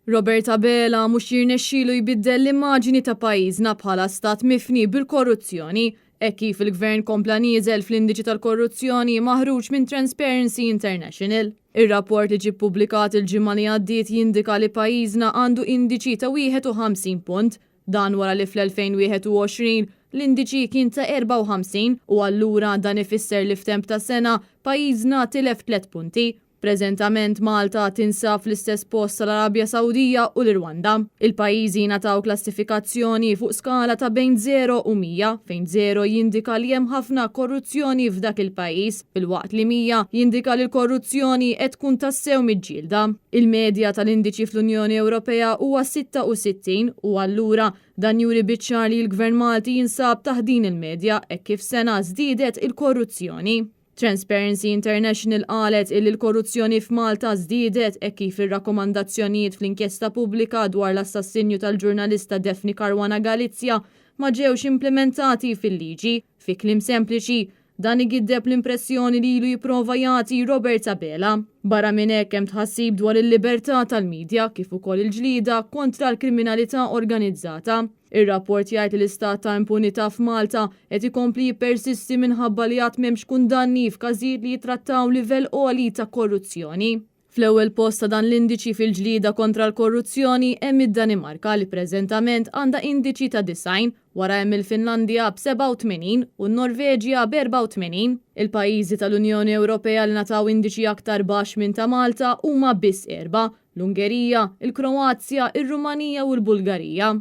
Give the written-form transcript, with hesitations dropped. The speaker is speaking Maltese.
Robert Abela mhux jirnexxilu jbiddel l-immaġini ta' pajjiżna bħala stat mifni bil-korruzzjoni, hekk kif il-Gvern kompla nieżel fl-indiċi tal-korruzzjoni maħruġ minn Transparency International. Ir-rapport li ġie ppubblikat il-ġimgħa li għaddiet jindika li pajjiżna għandu indiċi ta' 51 punt. Dan wara li fl-2021 l-indiċi kien ta' 54 u allura dan ifisser li f'temp ta' sena pajjiżna tilef tliet punti. Preżentament Malta tinsab fl-istess post tal-Arabja Sawdija u l-Irwanda. Il-pajjiżi jingħataw klassifikazzjoni fuq skala ta' bejn 0 u 100, fejn 0 jindika li hemm ħafna korruzzjoni f'dak il-pajjiż, filwaqt li 100 jindika li l-korruzzjoni qed tkun tassew miġġielda. Il-medja tal-indiċi fl-Unjoni Ewropea huwa 66 u allura dan juri biċ-ċar li l-Gvern Malti jinsab taħt din il-medja hekk kif sena żdiedet il-korruzzjoni. Transparency International qalet illi l-korruzzjoni f'Malta żdiedet hekk kif ir-rakkomandazzjonijiet fl-inkjesta pubblika dwar l-assassinju tal-ġurnalista Daphne Caruana Galizia ma ġewx implimentati fil-liġi. Fi kliem sempliċi, dan igiddeb l-impressjoni li ilu jipprova jagħti Robert Abela. Barra minn hekk hemm tħassib dwar il-libertà tal-media kif ukoll il-ġlieda kontra l-kriminalità organizzata. Ir-rapport jgħid li l-istat ta' impunità f'Malta qed ikompli jippersisti minħabba li għad m'hemmx kundanni f'każijiet li jittrattaw livell għoli ta' korruzzjoni. Fl-ewwel post ta' dan l-indiċi fil-ġlieda kontra l-korruzzjoni hemm id-Danimarka li preżentament għandha indiċi ta' 90, wara hemm il-Finlandja b'87 u n-Norveġja b'84. Il-pajjiżi tal-Unjoni Ewropea li ngħataw indiċi aktar baxx minn ta' Malta huma biss erba', l-Ungerija, il-Kroazja, ir-Rumanija u l-Bulgarija.